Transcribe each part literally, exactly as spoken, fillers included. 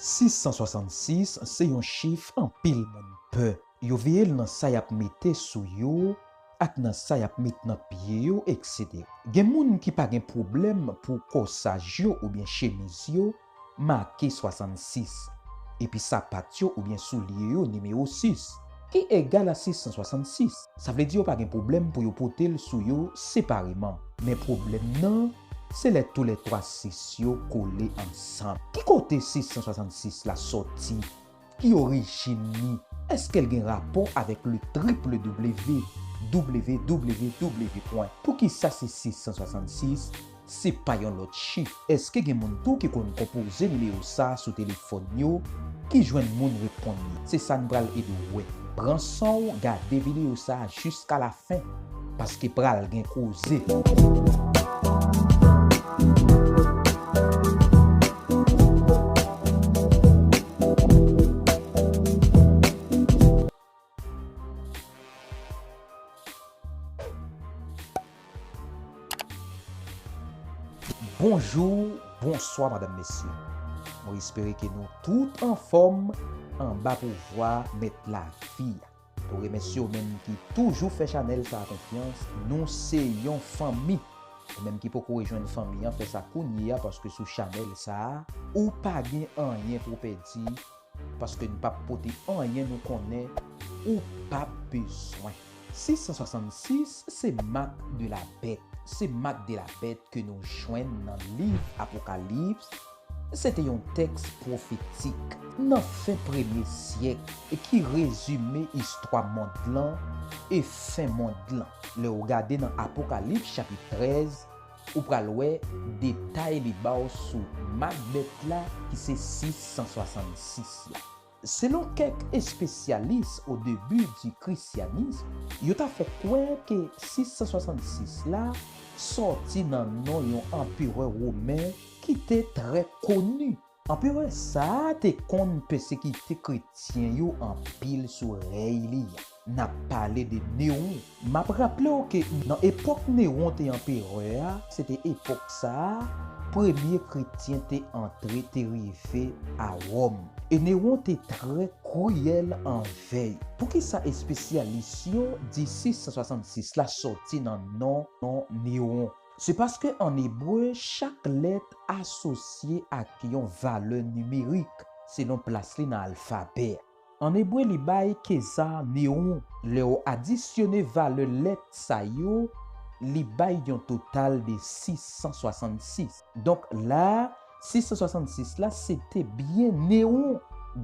Sis san swasannsis se yon chif anpil moun pè. Yo veye l nan sa y ap mete sou yo ak nan sa y ap met nan pye yo, etsetera. Gen moun ki pa gen pwoblèm pou kòsaj yo oubyen chemiz yo make swasannsis, epi sapat yo oubyen soulye yo nimewo sis, ki egal a sis san swasannsis. Sa vle di yo pa gen pwoblèm pou yo pote l sou yo separeman. Men pwoblèm nan, se lè toulètwa sis yo kole ansanm. Ki kote sis san swasannsis la sòti? Ki orijin li? Èske l gen rapò avèk le triple W, W W W pwen? Poukisa se sis san swasannsis? Se pa yon lòt chif. Èske gen moun tou ki konn konpoze nimewo sa a sou telefòn yo, ki jwenn moun reponn yo? Se sa n pral ede w wè. Pran san w, gade videyo sa a jiska lafen, paske pral gen koze. Bonjou, bonswa, madanm, mesye. Mwen espere ke nou tout anfòm anba pouvwa Mèt Lavi a. Nou remèsye ou menm ki toujou fè chanèl sa a konfyans. Nou se yon fanmi. Ou menm ki poko rejwenn fanmi an, fè sa kounye a, paske sou chanèl sa a, ou pa gen anyen pou w pèdi, paske n p ap pote anyen nou konnen ou p ap bezwen. Sis san swasannsis se mak de la bèt. Se mak de la bèt ke nou jwenn nan liv Apokalips. Se te yon tèks pwofetik nan fen premye syèk e ki rezime istwa mond lan e fen mond lan. Lè w gade nan Apokalips chapit trèz, ou pral wè detay li ba w sou mak bèt la ki se sis san swasannsis la. Selon kèk espesyalis, au début du christianisme, yo ta fè kwè ke sis san swasannsis la sòti nan non yon anperè women ki te trè koni. Anperè sa a te konn pèsekite kretyen yo anpil sou rèy li a. N ap pale de Newon. M ap raple w ke nan epòk Newon te anperè a, se te epòk sa a, premye kretyen te antre, te rive a Wòm. E Newon te trè kriyèl anvè yo. Poukisa espesyalis yo di sis san swasannsis la sòti nan non, non Newon? Se paske an ebre, chak lèt asosye ak yon valè nimerik, selon plas li nan alfabè a. An ebre, li bay Kezar Newon. Lè w adisyone valè lèt sa yo, li bay yon total de sis san swasannsis. Donk la, sis san swasannsis la, se te byen Newon,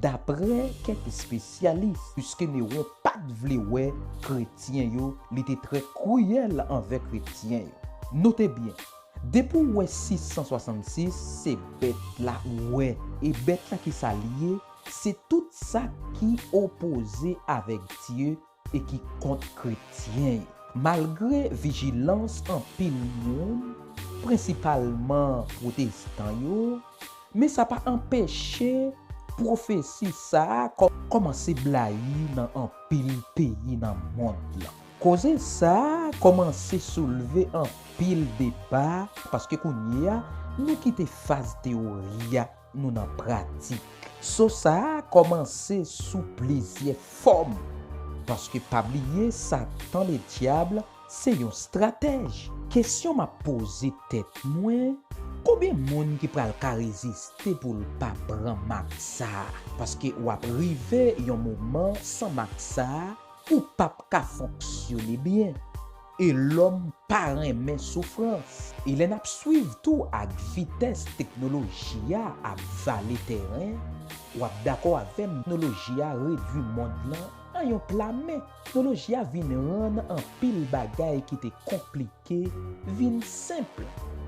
daprè kèk espesyalis, piske Newon pa t vle wè kretyen yo, li te trè kriyèl anvè kretyen yo. Note byen, depi w wè sis san swasannsis, se bèt la ou wè. E bèt la, ki sa l ye? Se tout sa ki opoze avèk Dye e ki kont kretyen yo. Malgre vijilans anpil moun, prensipalman pwotestan yo, men sa pa anpeche pwofesi sa a kò-, kòmanse blayi nan anpil peyi nan mond lan. Koze sa a kòmanse soulve anpil deba, paske kounye a, nou kite faz teyori a, nou nan pratik. So sa a kòmanse sou plizyè fòm, paske pa bliye, Satan Ledyab se yon estratèj. Kesyon m ap poze tèt mwen, konbyen moun ki pral ka reziste pou l pa pran mak sa a? Paske w ap rive yon moman, san mak sa a, ou p ap ka fonksyone byen. E lòm pa renmen soufrans. E lè n ap swiv tou ak vitès teknoloji a ap vale tèren, w ap dakò avè m, teknoloji a redui mond lan an yon pla men. Teknoloji a vin rann anpil bagay ki te konplike vin senp.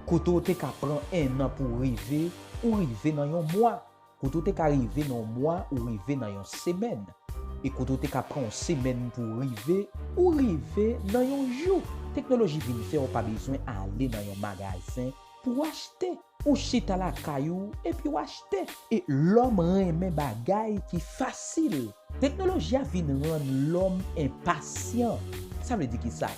Kote w te ka pran ennan pou w rive, ou rive nan yon mwa. Kote w te ka rive nan yon mwa, ou rive nan yon semèn. E kote w te ka pran yon semèn pou w rive, ou rive nan yon jou. Teknoloji vin fè w pa bezwen ale nan yon magazen pou w achte. Ou chita lakay ou epi w achte. E lòm renmen bagay ki fasil. Teknoloji a vin rann lòm enpasyan. Sa vle di kisa?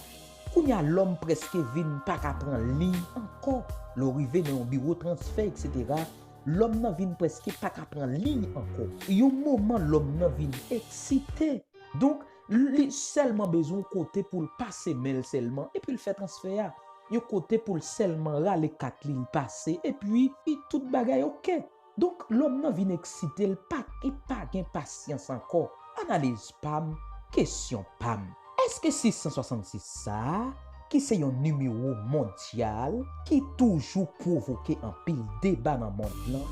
Kounye a, lòm prèske vin pa ka pran liy ankò. Lè w rive nan yon biwo transfè, etsetera, Lòm nan vin prèske pa ka pran liy ankò. Yon moman lòm nan vin eksite. Donk, li sèlman bezwen yon kote pou l pase men l sèlman, epi l fè transfè a. Yon kote pou l sèlman rale kat li, l pase, epi tout bagay oke. Donk, lòm nan vin eksite, l pa, li pa gen pasyans ankò. Analiz pa m, kesyon pa m. Èske sis san swasannsis sa a, ki se yon nimewo mondyal ki toujou pwovoke anpil deba nan mond lan,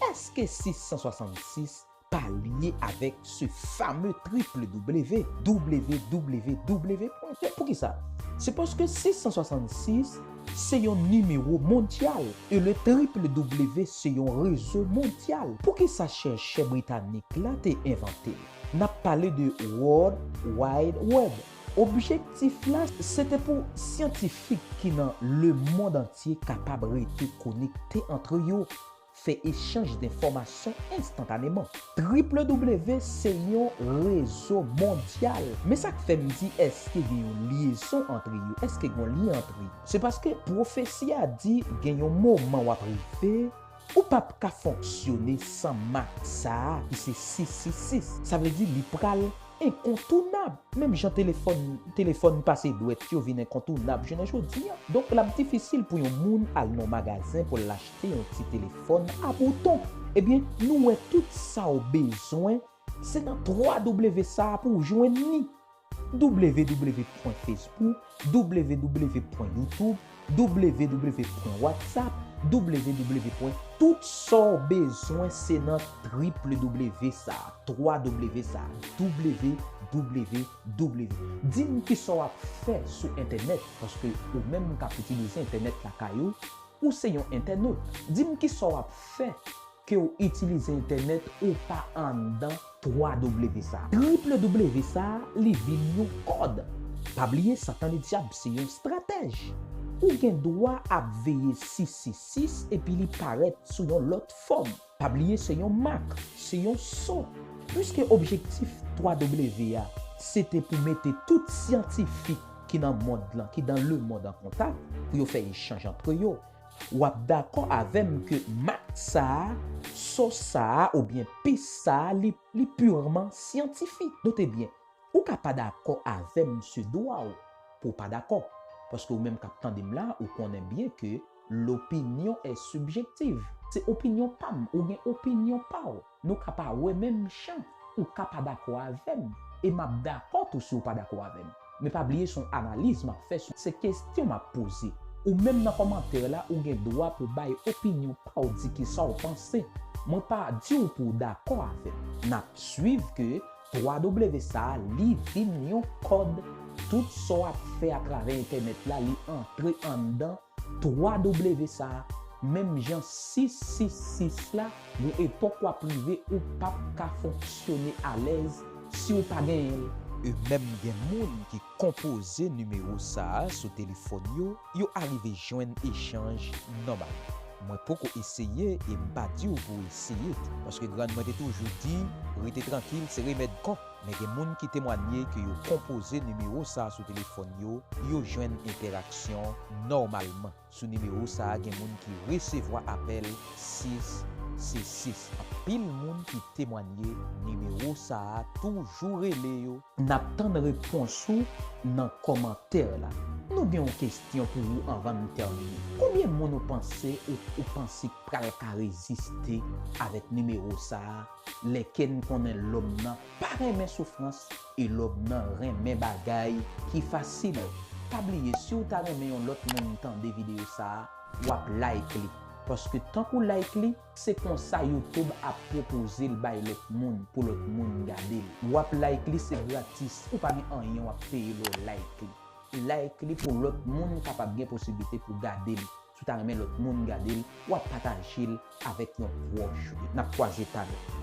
èske sis san swasannsis pa lye avèk se fame triple W, W W W pwen. Poukisa? Se paske sis san swasannsis se yon nimewo mondyal e le triple W se yon rezo mondyal. Poukisa chèchè britanik la te envante l? N ap pale de World Wide Web. Objektif la, se te pou syantifik ki nan lemonn antye kapab rete konekte antre yo, fè echanj denfòmasyon enstantaneman. Triple W se yon rezo mondyal. Men sa k fè m di èske gen yon lyezon antre yo, èske gen yon lyen antre yo? Se paske pwofesi a di gen yon moman w ap rive, ou p ap ka fonksyone san mak sa a ki se sis sis sis. Sa vle di li pral enkontounab. Menm jan telefòn, telefòn pase dwèt yo vin enkontounab jounen jodi a. Donk, l ap difisil pou yon moun al nan yon magazen pou l achte yon ti telefòn a bouton. Ebyen, nou wè tout sa w bezwen, se nan twa W sa a pou w jwenn li. W W W pwen Facebook, W W W pwen YouTube, W W W pwen WhatsApp, W W W pwen tout sa w bezwen se nan triple W sa a, twa W sa a, W W W. Di m kisa w ap fè sou entènèt, paske ou menm k ap itilize entènèt lakay ou, ou se yon entènot. Di m kisa w ap fè ke w itilize entènèt ou pa anndan twa W sa a. Triple W sa a, li vin yon kòd. Pa bliye, Satan Ledyab se yon estratèj. Ou gen dwa ap veye sis sis sis epi li parèt sou yon lòt fòm. Pa bliye, se yon mak, se yon so. Piske objektif twa W a, se te pou mete tout syantifik ki nan mond lan, ki dans le monde an kontak, pou yo fè echanj antre yo. W ap dakò avè m ke mak sa a, so sa a, oubyen pis sa a, li, li pirman syantifik. Note byen, ou ka pa dakò avè m, se dwa w pou w pa dakò. Paske ou menm k ap tande m la, ou konnen byen ke l'opinion est subjective. Se opinyon pa m, ou gen opinyon pa w. Nou ka pa wè menm jan, ou ka pa dakò avè m, e m ap dakò tou si w pa dakò avè m. Men pa bliye se yon analiz m ap fè, se kesyon m ap poze. Ou menm nan kòmantè la, ou gen dwa pou w bay opinyon pa w, di kisa w panse. Mwen pa di w pou w dakò avè m. N ap swiv ke twa W sa a, li vin yon kòd. Tout sa w ap fè atravè entènèt la, li antre anndan twa W sa a, menm jan sis sis sis la, gon epòk w ap rive ou p ap ka fonksyone alèz si w pa genyen l. E menm gen moun ki konpoze nimewo sa a sou telefòn yo, yo arive jwenn echanj nòmal. Mwen poko eseye e m pa di w pou w eseye tou, paske grann mwen te toujou di, rete trankil se remèd kò. Men gen moun ki temwanye ke yo konpoze nimewo sa a sou telefòn yo, yo jwenn entèraksyon nòmalman. Sou nimewo sa a, gen moun ki resevwa apèl sis sis sis. Anpil moun ki temwanye nimewo sa a toujou rele yo. N ap tann repons ou nan kòmantè la. Nou gen yon kesyon pou ou anvan n tèmine. Konbyen moun ou panse ou, ou panse k pral ka reziste avèk nimewo sa a, lè ke n konnen lòm nan pa renmen soufrans e lòm nan renmen bagay ki fasil? Pa bliye, si w ta renmen yon lòt moun tande videyo sa a, w ap like li. Paske tank ou like li, se konsa YouTube ap pwopoze l bay lòt moun, pou lòt moun gade l. W ap like li, se gratis, ou pa gen anyen w ap peye lè w like li. Like li pou lòt moun kapab gen posiblite pou gade l. Si w ta renmen lòt moun gade l, w ap pataje l avèk yon pwòch ou. N ap kwaze talè.